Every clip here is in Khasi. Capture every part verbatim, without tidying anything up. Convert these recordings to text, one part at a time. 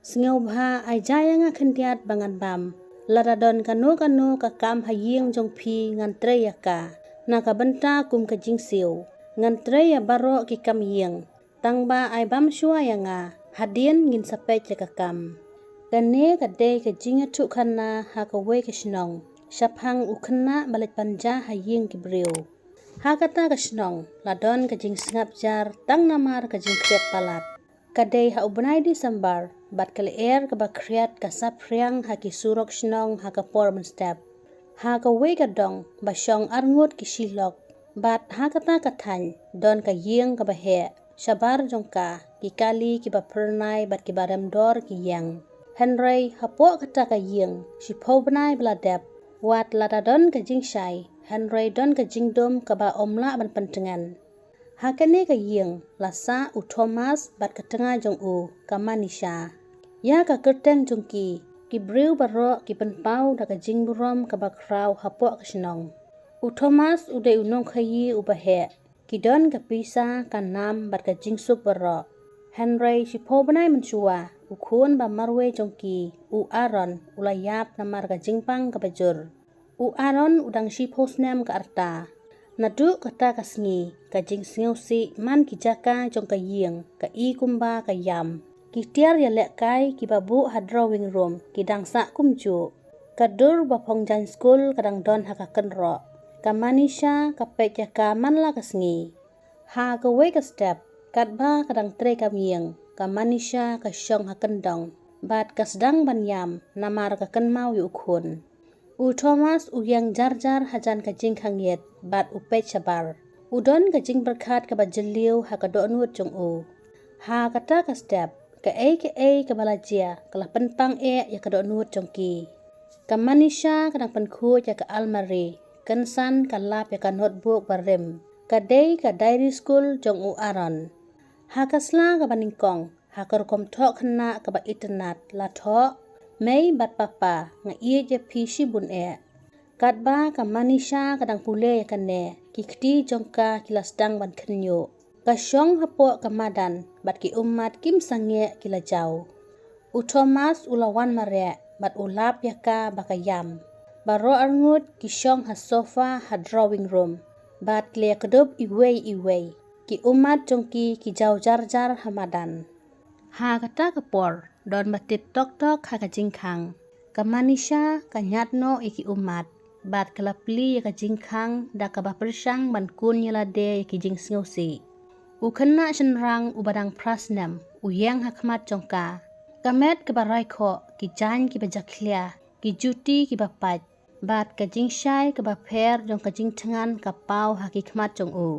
Sngewbha ai ja ïa nga khyndiat ba ngan bam. Lada don kano kano ka kam ha ïing jong phi ngan trei ïa ka. Na ka bynta kum ka jingsiew. Ngan trei ïa baroh ki kam ïing. Tang ba ai bam shuwa ïa nga. Hadien ngin sa peit ïa ka kam. Kane ka dei ka jingïathuhkhana ha kawei ka shnong. Shaphang u khynnah ba leit pan ja ha ïing ki briew. Ha kata ka shnong, la don ka jingsngap jar tang namar ka jingkhriat palat. Ka dei ha u bnai December, bad ka lyer kaba khriat ka saphriang ha ki surok shnong ha ka por mynstep. Ha kawei ka dong, ba shong arngut ki shilok, bad ha kata ka thaiñ, don ka ïing kaba heh, shabar jong ka, ki kali kiba phyrnai bad kiba remdor ki ïeng. Hynrei, hapoh kata ka ïing, shiphew bnai ba la dep, wat lada don ka jingshai, hynrei don ka jingdum kaba ym lah ban pyntngen. Ha kane ka ïing, la sah u Thomas bad ka tnga jong u, ka Manisha. Ïa ka kyrteng jong ki, ki briew baroh ki pynpaw da ka jingburom kaba khraw hapoh ka shnong. U Thomas u dei u nongkhaïi uba heh, ki don ka pisa, ka nam bad ka jingsuk baroh. Hynrei shiphew bnai mynshuwa, u khun ba marwei jong ki, u Aaron, u la ïap namar ka jingpang kaba jur. U Aaron u dang shiphew snem ka rta. Naduh kata ka sngi, ka jingsngewsih man ki jaka jong ka ïing, ka i kumba ka ïam. Ki tiar ïalehkai kiba buh ha drawing room, ki dang sah kumjuh. Ka dur ba phong jaiñ skul ka dang don ha ka kynroh. Ka Manisha ka peit ïa ka man la ka sngi. Ha kawei ka step, katba ka dang trei kam ïing, ka Manisha ka shong ha kyndong, bad ka sdang ban ïam, namar ka kynmaw ïa u khun. U Thomas u ïeng jar jar hajan ka jingkhang ïit, bad u peit shabar. U don ka jingpyrkhat kaba jylliew ha ka dohnud jong u. Ha kata ka step, kaei kaei kaba la jia, ka la pynpang eh ïa ka dohnud jong ki. Ka Manisha ka dang pynkhuid ïa ka almari, kynsan ka lap ïa ka notebook barim. Ka dei ka diary skul jong u Aaron. Ha ka sla kaba nyngkong, ha ka rukom thoh khynnah kaba itynnad, la thoh, Mei bad papa, nga ïeit ïa phi shibun eh. Katba ka Manisha ka dang pule ïa kane, ki kti jong ka ki la sdang ban khynñiuh. Ka shong hapoh ka madan, bad ki ummat kim sangeh ki la jaw. U Thomas u la wan mareh, bad u lap ïa ka ba ka ïam. Baroh arngut ki shong ha sofa ha drawing room, bad ki la ïakdup iwei iwei. Ki ummat jong ki ki jaw jar jar ha madan. Ha kata ka por, don ba tit tok tok ha ka jingkhang. Ka Manisha ka ñiad noh ïa ki ummat, bad ka la plie ïa ka jingkhang da kaba pyrshang ban kun ïa lade ïa ki jingsngewsih. U khynnah shynrang uba dang phra snem, u ïeng ha khmat jong ka. Ka met kaba rai khoh, ki jaiñ kiba jakhlia, ki juti kiba pait, bad ka jingshai kaba pher jong ka jingthngan ka paw ha ki khmat jong u.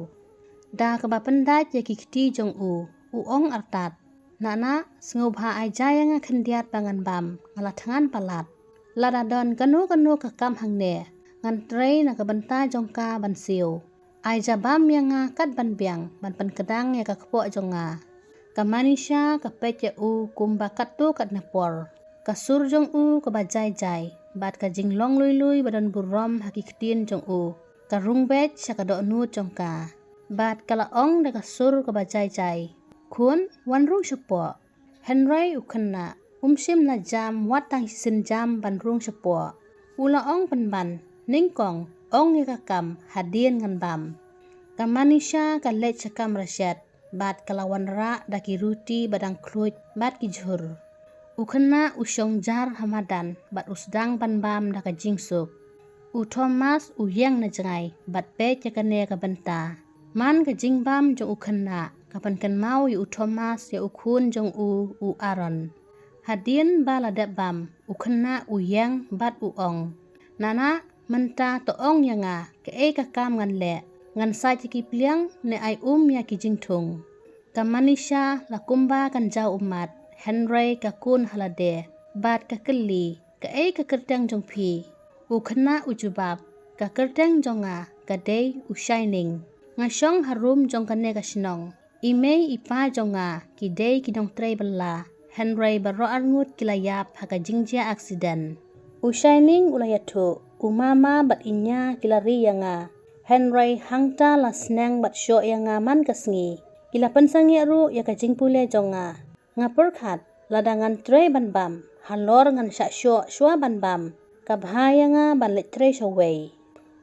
Da kaba pyndait ïa ki kti jong u, u ong artat, Nah nah, sngewbha ai ja ïa nga khyndiat ba ngan bam, nga la thngan palat. Lada don kano kano ka kam hangne, ngan trei na ka bynta jong ka ban siew. Ai ja bam ïa nga kat ban biang, ban pynkdang ïa ka kpoh jong nga. Ka Manisha ka peit ïa u kumba katto katne por. Ka sur jong u kaba jai jai, bad ka jinglong lui lui ba don burom ha ki ktien jong u, ka rung beit sha ka dohnud jong ka. Bad ka la ong da ka sur kaba jai jai, Khun, wan rung shapoh. Hynrei u khynnah, um shym la jam wat tang shisien jam ban rung shapoh. U la ong pynban, Nyngkong, ong ïa ka kam, hadien ngan bam. Ka Manisha ka leit sha kamra shet, bad ka la wanrah da ki ruti ba dang khluit, bad ki jhur. U khynnah u shong jar ha madan, bad u sdang ban bam da ka jingsuk. U Thomas u ïeng na jngai, bad peit ïa kane ka bynta. Man ka jingbam jong u khynnah, ka pynkynmaw ïa u Thomas ïa u khun jong u, u Aaron. Hadien ba la dep bam, u khynnah u ïeng bad u ong, Nah nah, mynta to ong ïa nga, kaei ka kam ngan leh, ngan sait ïa ki pliang, ne ai um ïa ki jingthung. Ka Manisha la kumba kan jaw ummat, hynrei ka kun ha lade, bad ka kylli, Kaei ka kyrteng jong phi? U khynnah u jubab, Ka kyrteng jong nga, ka dei u Shining. Nga shong ha rum jong kane ka shnong. I mei i pa jong nga, ki dei ki nongtrei bylla. Hynrei baroh arngut ki la ïap ha ka jingjia aksiden. U Shining u la ïathuh, u mama bad i nia ki la ri ïa nga. Hynrei hangta la sneng bad shoh ïa nga man ka sngi. Ki la pynsangeh ruh ïa ka jingpule jong nga. Nga pyrkhat, Lada ngan trei ban bam, halor ngan shah shoh shuwa ban bam, ka bha ïa nga ban leit trei shawei.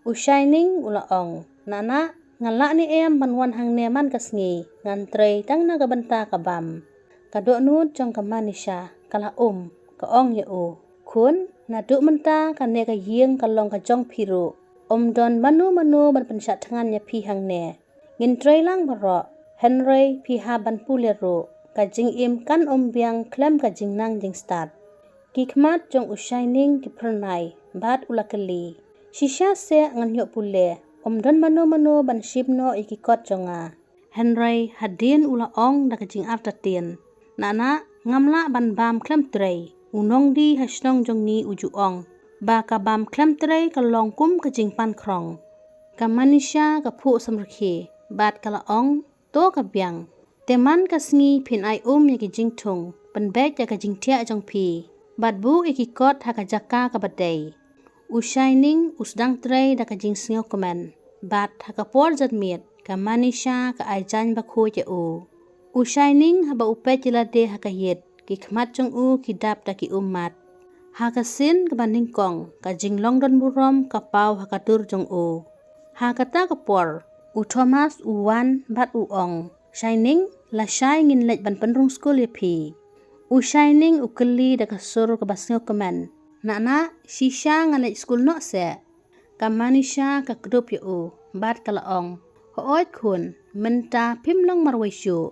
U Shining u la ong, "Nana, nga lah ne em ban wan hangne man ka sngi, ngan trei tang na ka bynta ka bam." Ka dohnud jong ka Manisha ka la um, ka ong ïa u, "Khun, naduh mynta kane ka ïing ka long ka jong phi ruh. Ym don mano mano ban pynshah thngan ïa phi hangne. Ngin trei lang baroh, hynrei phi hap ban pule ruh. Ka jingim kan ym biang khlem ka jingnang jingstad." Ki khmat jong u Shining ki phyrnai, bad u la kylli, "Shisha seh ngan ïoh pule, ym don mano mano ban shim noh ïa ki kot jong nga." Hynrei hadien u la ong da ka jingartatien, "Nana, ngam lah ban bam khlem trei. U nongdie ha shnong jong ngi u ju ong ba ka bam khlem trei ka long kum ka jingpan khrong." Ka Manisha ka phuh samrkhie, bad ka la ong, "To ka biang. Te man ka sngi phin ai um ïa ki jingthung, pynbeit ïa ka jingthiah jong phi, bad buh ïa ki kot ha ka jaka kaba dei." U Shining u sdang trei da ka jingsngewkmen, bad ha ka por janmiet ka Manisha ka ai jaiñ bakhuid ïa u. U Shining haba u peit ïalade ha ka ïit, ki khmat jong u ki dap da ki ummat. Ha ka sien kaba nyngkong, ka jinglong don burom ka paw ha ka dur jong u. Ha kata ka por, u Thomas u wan bad u ong, "Shining, lashai ngin leit ban pynrung skul ïa phi." U Shining u kylli da ka sur kaba sngewkmen, "Nana, shisha ngan leit skul noh seh?" Ka Manisha ka kdup ïa u, bad ka la ong, "Hooid khun, mynta phim long marwei shuh."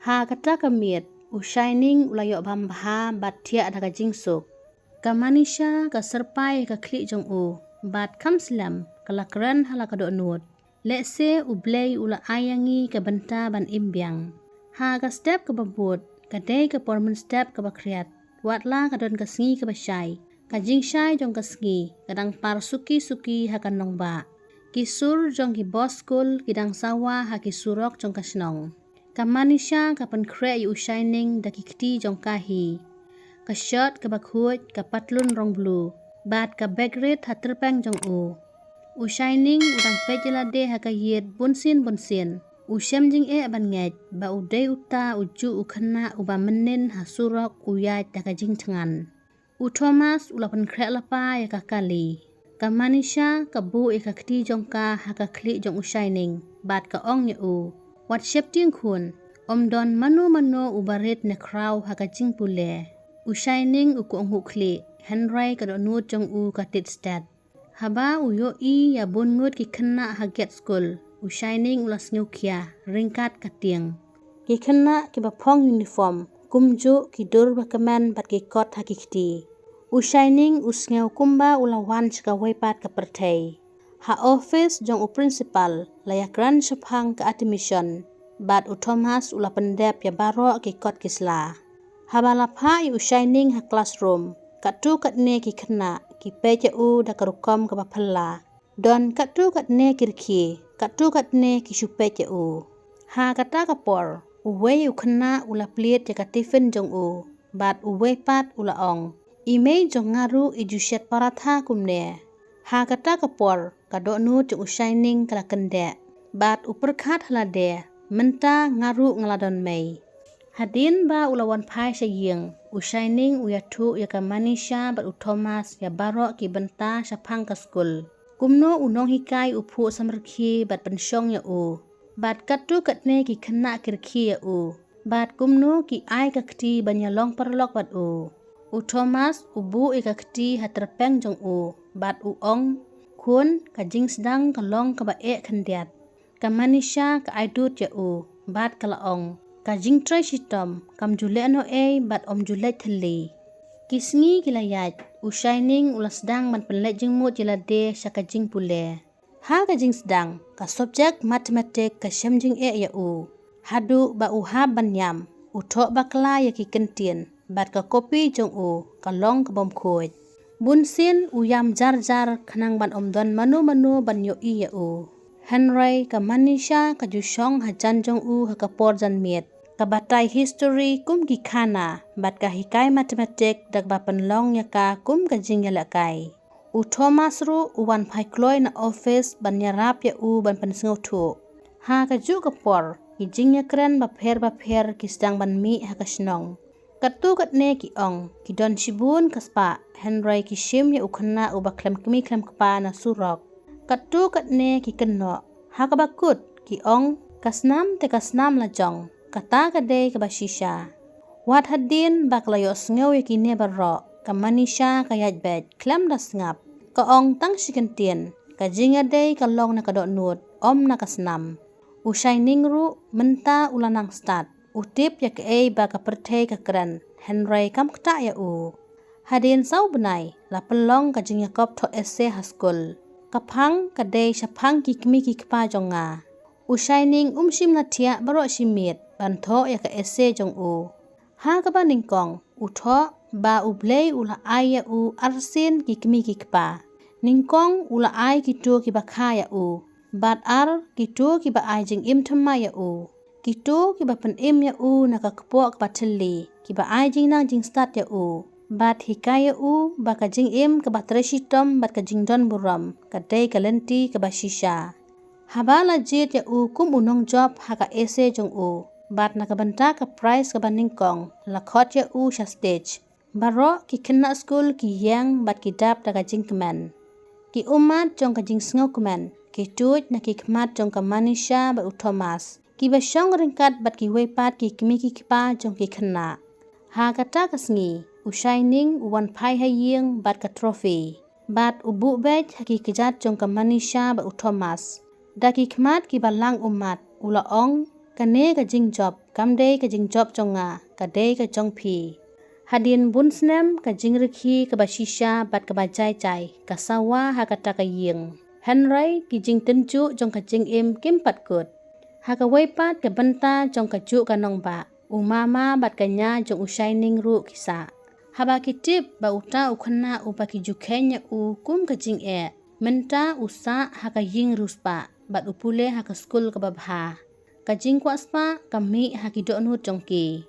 Ha kata ka miet, u Shining u la ïoh bam bha bad thiah da ka jingsuk. Ka Manisha ka syrpai ïa ka khlieh jong u, bad kham slem ka la kren ha la ka dohnud, "Lehse U Blei u la ai ïa ngi ka bynta ban im biang." Ha ka step kaba bud, ka dei ka por mynstep kaba khriat, watla ka don ka sngi kaba shai. Ka jingshai jong ka sngi ka dang par suki suki ha ka nongbah. Ki sur jong ki bos skul ki dang sawa ha ki surok jong ka shnong. Ka Manisha ka pynkhreh ïa u Shining da ki kti jong ka hi. Ka shirt kaba khuid, ka patlun rong blue, bad ka bag rit ha tyrpeng jong u. U Shining u dang peit ïalade ha ka ïit bunsien bunsien. U shem jingeh ban ngeit ba u dei uta u juh u khynnah uba mynnin ha surok u ïaid da ka jingthngan. U Thomas u la pynkhreh lypa ïa ka kali. Ka Manisha ka buh ïa ka kti jong ka ha ka khlieh jong u Shining, bad ka ong ïa u, "Wat sheptieng khun, ym don mano mano uba rit ne khraw ha ka jingpule." U Shining u kohnguh khlieh, hynrei ka dohnud jong u ka tied stet. Haba u ïohi ïa bun ngut ki khynnah ha gate skul, u Shining u la sngewkhia ryngkat ka tieng. Ki khynnah kiba phong uniform, kumjuh ki dur ba kmen bad ki kot ha ki kti. U Shining u sngew kumba u la wan sha kawei pat ka pyrthei. Ha office jong u principal la ïakren shaphang ka admission, bad u Thomas u la pyndep ïa baroh ki kot ki sla. Haba la phah ïa u Shining ha classroom, katto katne ki khynnah ki peit ïa u da ka rukom kaba phylla. Don katto katne ki rkhie, katto katne ki shu peit ïa u. Ha kata ka por, uwei u khynnah u la plied ïa ka tiffin jong u, bad uwei pat u la ong, "I mei jong nga ruh i ju shet paratha kumne." Ha kata ka por, ka dohnud jong u Shining ka la kyndeh, bad u pyrkhat ha lade, "Mynta nga ruh nga la don mei." Hadien ba u la wan phai sha ïing, u Shining u ïathuh ïa ka Manisha bad u Thomas ïa baroh ki bynta shaphang ka skul. Kumno u nonghikai u phuh samrkhie bad pynshong ïa u, bad katto katne ki khynnah ki rkhie ïa u, bad kumno ki ai ka kti ban ïalong paralok bad u. U Thomas u buh ïa ka kti ha tyrpeng jong u, bad u ong, "Khun, ka jingsdang ka long kaba eh khyndiat." Ka Manisha ka ai dud ïa u, bad ka la ong, "Ka jingtrei shitom kam ju leh noh ei bad ym ju leit thylli." Ki sngi ki la ïaid, u Shining u la sdang ban pynleit jingmut ïalade sha ka jingpule. Ha ka jingsdang, ka subject Mathematics ka shem jingeh ïa u, haduh ba u hap ban ïam, u thoh bakla ïa ki kyntien, bad ka kopi jong u ka long ka bym khuid. Bunsien u ïam jar jar khnang ban ym don mano mano ban ïohi ïa u. Hynrei ka Manisha ka ju shong hajan jong u ha ka por janmiet, ka batai history kum ki khana, bad ka hikai Mathematics da kaba pynlong ïa ka kum ka jingïalehkai. U Thomas ruh u wan phai kloi na office ban ïarap ïa u ban pynsngewthuh. Ha kajuh ka por, ki jingïakren bapher bapher ki sdang ban mih ha ka shnong. Katto katne ki ong, ki don shibun ka spah, hynrei ki shim ïa u khynnah uba khlem kmie khlem kpa na surok. Katto katne ki kynnoh, ha kaba kut, ki ong, ka snam te ka snam la jong, kata ka dei kaba shisha. Wat hadien ba ka la ïohsngew ïa kine baroh, ka Manisha ka ïaid beit, khlem da sngap. Ka ong tang shi kyntien, ka jingïadei ka long na ka dohnud, ym na ka snam. U Shining ruh, mynta u la nang stad, u tip ïa kaei ba ka pyrthei ka kren, hynrei kam ktah ïa u. Hadien saw bnai, la pynlong ka jingïakop thoh essay ha skul. Ka phang ka dei shaphang ki kmie ki kpa jong nga. U Shining um shym la thiah baroh shi miet, ban thoh ïa ka essay jong u. Ha kaba nyngkong, u thoh, ba U Blei u la ai ïa u arsien ki kmie ki kpa. Nyngkong u la ai kito kiba kha ïa u. Bad ar, kito kiba ai jingim thymmai ïa u. Kito kiba pynim ïa u na ka kpoh kaba thylli, kiba ai jingnang jingstad ïa u. Bad hikai ïa u, ba ka jingim kaba trei shitom bad ka jingdon burom, ka dei ka lynti kaba shisha. Haba la jied ïa u kum u nongjop ha ka essay jong u. Bad na ka bynta ka prize kaba nyngkong, la khot ïa u sha stage. Baroh ki khynnah skul ki ïeng bad ki dap da ka jingkmen. Ki ummat jong ka jingsngewkmen, ki tuid na ki khmat jong ka Manisha bad u Thomas. Kiba shong ryngkat bad kiwei pat ki kmie ki kpa jong ki khynnah. Ha kata ka sngi, u Shining u wan phai ha ïing bad ka trophy. Bad u buh beit ha ki kjat jong ka Manisha bad u Thomas. Da ki khmat kiba lang ummat, u la ong, kane ka jingjop, kam dei ka jingjop jong nga, ka dei ka jong phi. Hadien bun snem, ka jingrkhie kaba shisha bad kaba jai jai, ka sawa ha kata ka ïing. Hynrei, ki jingtynjuh jong ka jingim kim pat kut. Ha kawei pat ka bynta jong kajuh ka nongbah, u mama bad ka nia jong u Shining ruh ki sah. Haba ki tip ba uta u khynnah uba ki ju kheiñ ïa u kum ka jingeh, mynta u sah ha ka ïing riewspah, bad u pule ha ka skul kaba bha. Ka jingkwah spah ka mih ha ki dohnud jong ki.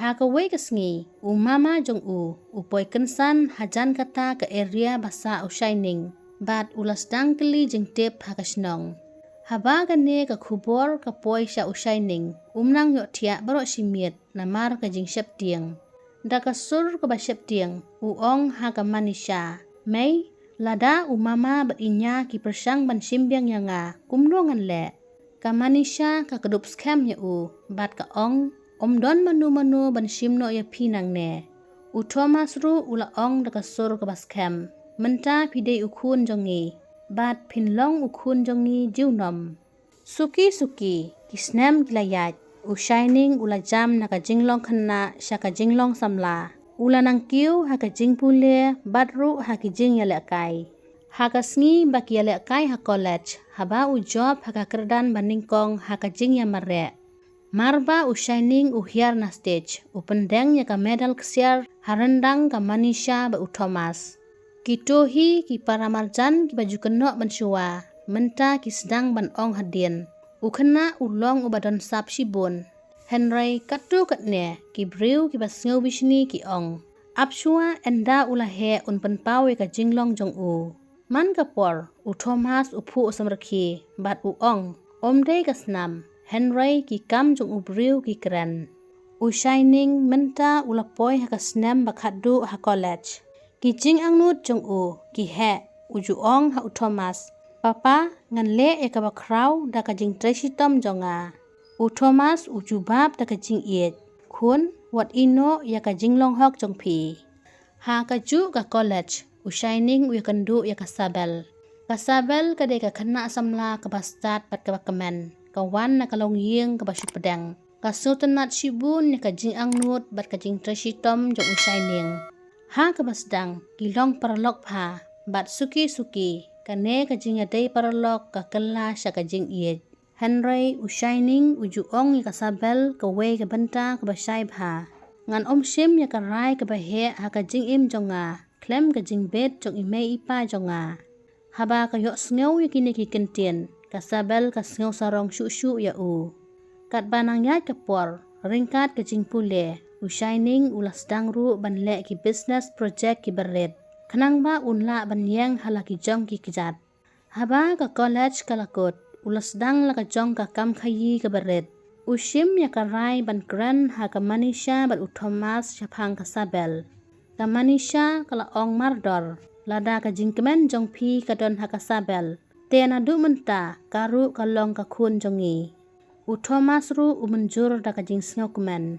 Ha kawei ka sngi, u mama jong u, u poi kynsan hajan kata ka area ba sah u Shining, bad u la sdang kylli jingtip ha ka shnong. Haba kane ka khubor ka poi sha u Shining, um nang ïohthiah baroh shi miet, namar ka jingsheptieng. Da ka sur kaba sheptieng, u ong ha ka Manisha, mei, lada u mama bad i nia ki pyrshang ban shim biang ïa nga, kumno ngan leh? Ka Manisha ka kdup skhem ïa u, bad ka ong, ym don mano mano ban shim noh ïa phi nangne. U Thomas ruh u la ong da ka sur kaba skhem, mynta phi dei u khun jong ngi, bad phin long u khun jong ngi junom. Suki suki, ki snem ki la ïaid, u Shining u la jam na ka jinglong khynnah sha ka jinglong samla. U la nang kiew ha ka jingpule, bad ruh ha ki jingïalehkai. Ha ka sngi ba ki ïalehkai ha college, haba u jop ha ka kyrdan ba nyngkong ha ka jingïamareh. Mar ba u Shining u hiar na stage, u pyndeng ïa ka medal ksiar, ha ryndang ka Manisha bad u Thomas. Kito hi ki para marjan kiba ju kynnoh mynshuwa, mynta ki sdang ban ong hadien. U khynnah u long uba don sap shibun. Hynrei katto katne, ki briew kiba sngew bishni ki ong, ap shuwa ynda u la heh un pynpaw ïa ka jinglong jong u. Man ka por, u Thomas u phuh samrkhie, bad u ong, ym dei ka snam, hynrei ki kam jong u briew ki kren. U Shining mynta u la poi ha ka snem ba khatduh ha college. Ki jingangnud jong u, ki heh, u ju ong ha u Thomas, papa, ngan leh ïa kaba khraw da ka jingtrei shitom jong nga. U Thomas u jubab da ka jingïeit, khun, wat ïeh noh ïa ka jinglong hok jong phi. Ha kajuh ka college, u Shining u ïakynduh ïa ka Sabel. Ka Sabel ka dei ka khynnah samla kaba stad bad kaba kmen, ka wan na ka longïing kaba shu pdeng. Ka sngewtynnad shibun ïa ka jingangnud bad ka jingtrei shitom jong u Shining. Ha kaba sdang, ki long paralok bha, bad suki suki, kane ka jingïadei paralok ka kylla sha ka jingïeit. Hynrei u Shining u ju ong ïa ka Sabel kawei ka bynta kaba shai bha. Ngan ym shim ïa ka rai kaba heh ha ka jingim jong nga, khlem ka jingbit jong i mei i pa jong nga. Haba ka ïohsngew ïa kine ki kyntien, ka Sabel ka sngew sarong shuh shuh ïa u. Katba nang ïaid ka por, ryngkat ka jingpule, u Shining u la sdang ruh ban leh ki business project kiba rit. Khnang ba un lah ban ïeng ha la ki jong ki kjat. Haba ka college ka la kut, u la sdang la ka jong ka kam khaïi kaba rit. U shim ïa ka rai ban kren ha ka Manisha bad u Thomas shaphang ka Sabel. Ka Manisha ka la ong mardor, lada ka jingkmen jong phi ka don ha ka Sabel, te naduh mynta ka ruh ka long ka khun jong ngi. U Thomas ruh u mynjur da ka jingsngewkmen.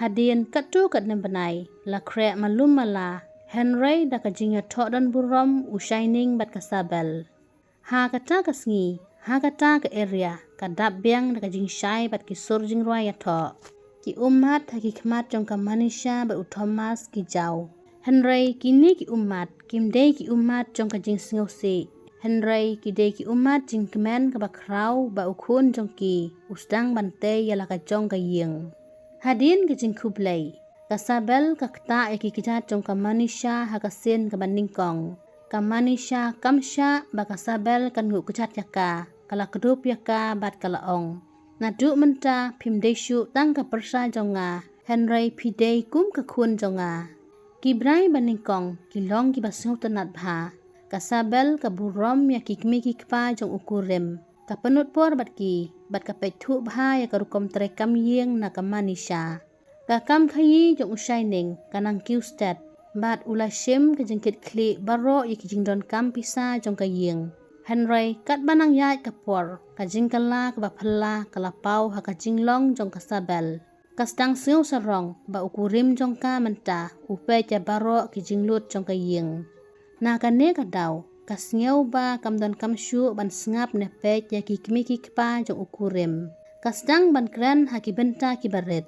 Hadien katto katne bnai la khreh malu mala, hynrei da ka jingïathoh don burom u Shining bad ka Sabel. Ha kata ka sngi, ha kata ka area, ka dap biang da ka jingshai bad ki sur jingrwai ïathoh. Ki ummat ha ki khmat jong ka Manisha bad u Thomas ki jaw. Hynrei kine ki ummat kim dei ki ummat jong ka jingsngewsih. Hynrei ki dei ki ummat jingkmen kaba khraw ba u khun jong ki u sdang ban tei ïa la ka jong ka ïing. Hadien ka jingkhublei, ka Sabel ka ktah ïa ki kjat jong ka Manisha ha ka sien kaba nyngkong. Ka Manisha kam shah ba ka Sabel kan nguh kjat ïa ka, ka la kdup ïa ka bad ka la ong, naduh mynta phim dei shuh tang ka pyrsa jong nga, hynrei phi dei kum ka khun jong nga. Ki bnai ba nyngkong ki long kiba sngewtynnad bha. Ka Sabel ka burom ïa ki kmie ki kpa jong u kurim. Ka pynlut por bad ki, bad ka peit thuh bha ïa ka rukom trei kam ïing na ka Manisha. Ka kam khaïi jong u Shining ka nang kiew stet, bad u la shim ka jingkit khlieh baroh ïa ki jingdonkam pisa jong ka ïing. Hynrei katba nang ïaid ka por, ka jingkylla kaba phylla ka la paw ha ka jinglong jong ka Sabel. Ka sdang sngew sarong ba u kurim jong ka mynta u peit ïa baroh ki jinglut jong ka ïing. Na kane ka daw, ka sngew ba kam donkam shuh ban sngap ne peit ïa ki kmie ki kpa jong u kurim. Ka sdang ban kren ha ki bynta kiba rit.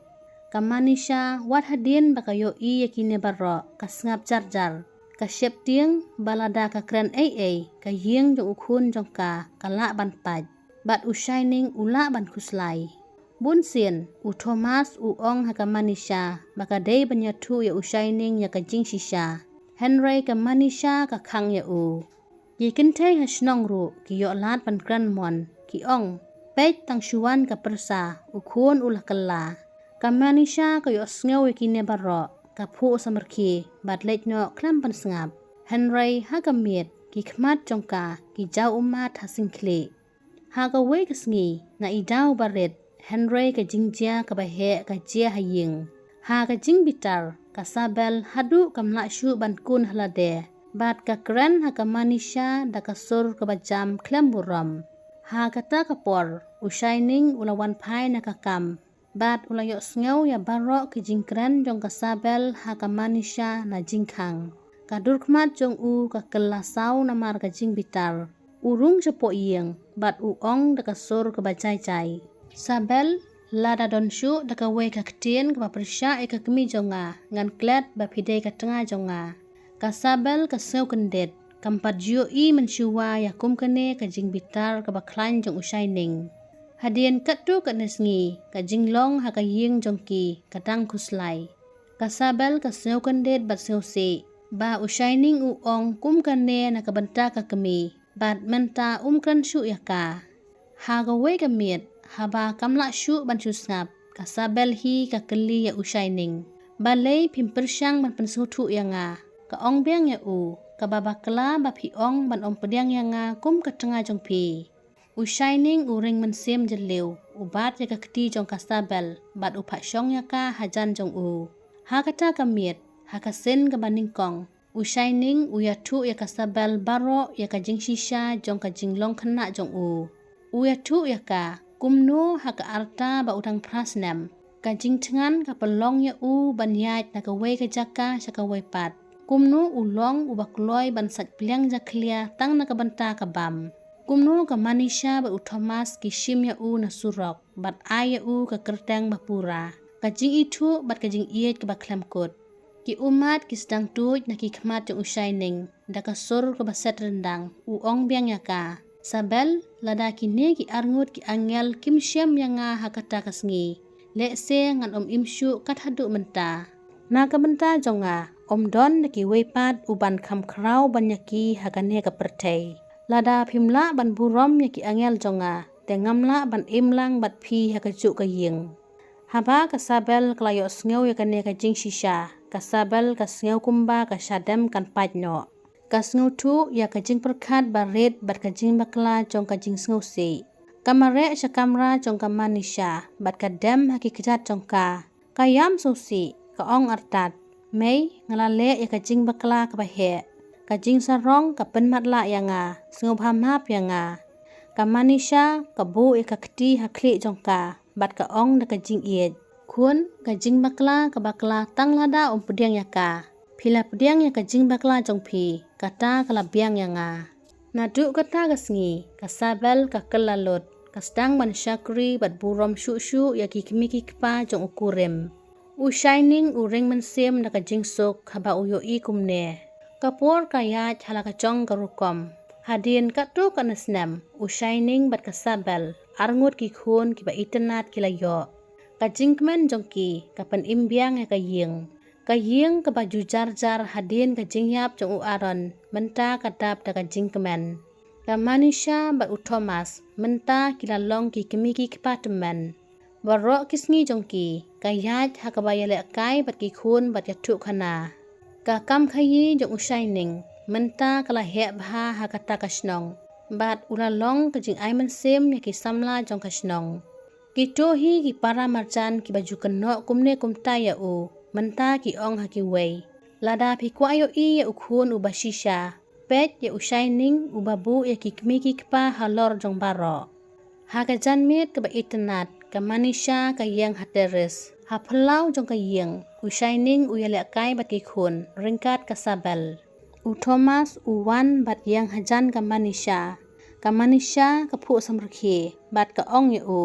Ka Manisha, wat hadien ba ka ïohi ïa kine baroh, ka sngap jar jar. Ka sheptieng ba lada ka kren ei ei, ka ïing jong u khun jong ka ka lah ban pait, bad u Shining u lah ban khuslai. Bunsien u Thomas u ong ha ka Manisha ba ka dei ban ïathuh ïa u Shining ïa ka jingshisha. Hynrei ka Manisha ka khang ïa u. Ki kynthei ha shnong ruh ki ïoh lad ban kren mon, ki ong, peit tang shu wan ka pyrsa, u khun u la kylla. Ka Manisha ka ïohsngew ïa kine baroh, ka phuh samrkhie bad leit noh khlem pynsngap. Hynrei ha ka miet, ki khmat jong ka ki jaw ummat ha syngkhlieh. Ha kawei ka sngi, na i daw barit, hynrei ka jingjia kaba heh ka jia ha ïing. Ha ka jingbitar, ka Sabel haduh kam lah shuh ban kun ha lade, bad ka kren ha ka Manisha da ka sur kaba jam khlem burom. Ha kata ka por, u Shining u la wan phai na ka kam, bad u la ïohsngew ïa baroh ki jingkren jong ka Sabel ha ka Manisha na jingkhang. Ka dur khmat jong u ka kylla saw namar ka jingbitar. U rung shapoh ïing, bad u ong da ka sur kaba jai jai, Sabel, lada don shuh da kawei ka ktien kaba pyrshah ïa ka kmie jong nga, ngan klet ba phi dei ka tnga jong nga. Ka Sabel ka sngew kyndit, kam pat ju ïohi mynshuwa ïa kum kane ka jingbitar kaba khlaiñ jong u Shining. Hadien katto katne sngi, ka jinglong ha ka ïing jong ki ka dang khuslai. Ka Sabel ka sngew kyndit bad sngewsih ba u Shining u ong kum kane na ka bynta ka kmie, bad mynta um kren shuh ïa ka. Ha kawei ka miet, haba kam lah shuh ban shu sngap, ka Sabel hi ka kylli ïa u Shining, balei phim pyrshang ban pynsngewthuh ïa nga? Ka ong biang ïa u, kaba bakla ba phi ong ban ym pdiang ïa nga kum ka tnga jong phi. U Shining u ring mynsiem jylliew, u bat ïa ka kti jong ka Sabel, bad u phah shong ïa ka hajan jong u. Ha kata ka miet, ha ka sien kaba nyngkong, u Shining u ïathuh ïa ka Sabel baroh ïa ka jingshisha jong ka jinglong khynnah jong u. U ïathuh ïa ka kumno ha ka rta ba u dang phra snem, ka jingthngan ka pynlong ïa u ban ïaid na kawei ka jaka sha kawei pat. Kumno u long uba kloi ban sait pliang jakhlia tang na ka bynta ka bam. Kumno ka Manisha bad u Thomas ki shim ïa u na surok, bad ai ïa u ka kyrteng ba pura, ka jingithuh bad ka jingïeit kaba khlem kut. Ki ummat ki sdang tuid na ki khmat jong u Shining, da ka sur kaba set ryndang, u ong biang ïa ka, Sabel, lada kine ki arngut ki angel kim shem ïa nga ha kata ka sngi, lehse ngan ym im shuh kat haduh mynta. Na ka bynta jong nga, ym don da kiwei pat uban kham khraw ban ïa ki ha kane ka pyrthei. Lada phim lah ban burom ïa ki angel jong nga, te ngam lah ban im lang bad phi ha kajuh ka ïing. Haba ka Sabel ka la ïohsngew ïa kane ka jingshisha, ka Sabel ka sngew kumba ka shadem kan pait noh. Ka sngewthuh ïa ka jingpyrkhat ba rit bad ka jingbakla jong ka jingsngewsih. Ka mareh sha kamra jong ka Manisha bad ka dem ha ki kjat jong ka. Ka ïam sngewsih, ka ong artat, "Mei, nga la leh ïa ka jingbakla kaba heh, ka jingsarong ka pynmatlah ïa nga, sngewbha map ïa nga." Ka Manisha ka buh ïa ka kti ha khlieh jong ka bad ka ong da ka jingïeit, "Khun, ka jingbakla ka bakla tang lada ym pdiang ïa ka. Phi la pdiang ïa ka jingbakla jong phi, kata ka la biang ïa nga." Naduh kata ka sngi, ka Sabel ka kylla lut, ka sdang ban shakri bad burom shuh shuh ïa ki kmie ki kpa jong u kurim. U Shining u ring mynsiem da ka jingsuk haba u ïohi kumne. Ka por ka ïaid ha la ka jong ka rukom. Hadien katto katne snem, u Shining bad ka Sabel, arngut ki khun kiba itynnad ki la ïoh. Ka jingkmen jong ki ka pynim biang ïa ka ïing. Ka ïing kaba ju jar jar hadien ka jingïap jong u Aaron, mynta ka dap da ka jingkmen. Ka Manisha bad u Thomas, mynta ki la long ki kmie ki kpa tymmen. Baroh ki sngi jong ki, ka ïaid ha kaba ïalehkai bad ki khun bad ïathuh khana. Ka kam khaïi jong u Shining, mynta ka la heh bha ha kata ka shnong. Bad u la long ka jingai mynsiem ïa ki samla jong ka shnong. Kito hi ki para marjan kiba ju kynnoh kumne kumtai ïa u, mynta ki ong ha kiwei, "Lada phi kwah ïohi ïa u khun uba shisha, peit ïa u Shining uba buh ïa ki kmie ki kpa halor jong baroh." Ha ka janmiet kaba itynnad, ka Manisha ka ïeng ha terrace. Ha phyllaw jong ka ïing, u Shining u ïalehkai bad ki khun, ryngkat ka Sabel. U Thomas u wan bad ïeng hajan ka Manisha. Ka Manisha ka phuh samrkhie bad ka ong ïa u,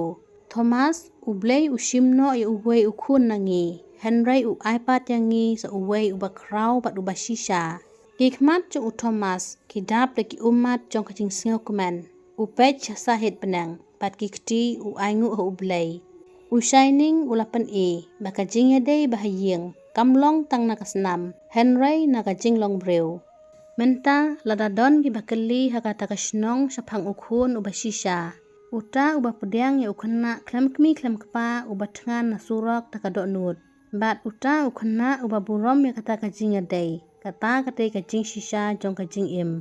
"Thomas, U Blei u shim noh ïa uwei u khun na ngi, hynrei u ai pat ïa ngi sa uwei uba khraw bad uba shisha." Ki khmat jong u Thomas ki dap da ki ummat jong ka jingsngewkmen. U peit sha sahit bneng bad ki kti u ainguh ha U Blei. U Shining u la pyni ba ka jingïadei ba ha ïing kam long tang na ka snam, hynrei na ka jinglong briew. Mynta lada don kiba kylli ha kata ka shnong shaphang u khun uba shisha, uta uba pdiang ïa u khynnah khlem kmie khlem kpa uba thngan na surok da ka dohnud. Bad uta u khynnah uba burom ïa kata ka jingïadei, kata ka dei ka jingshisha jong ka jingim.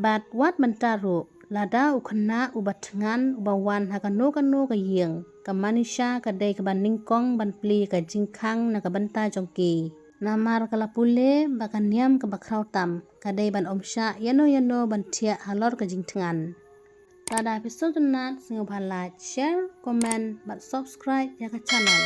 Bad wat mynta ruh, lada u khynnah uba thngan uba wan ha kano kano ka ïing, ka Manisha ka dei kaba nyngkong ban plie ka jingkhang na ka bynta jong ki. Namar ka la pule ba ka niam kaba khraw tam ka dei ban ym shah ïano ïano ban thiah halor ka jingthngan. Lada phi sngewtynnad, sngewbha like, share, comment bad subscribe ïa ka channel.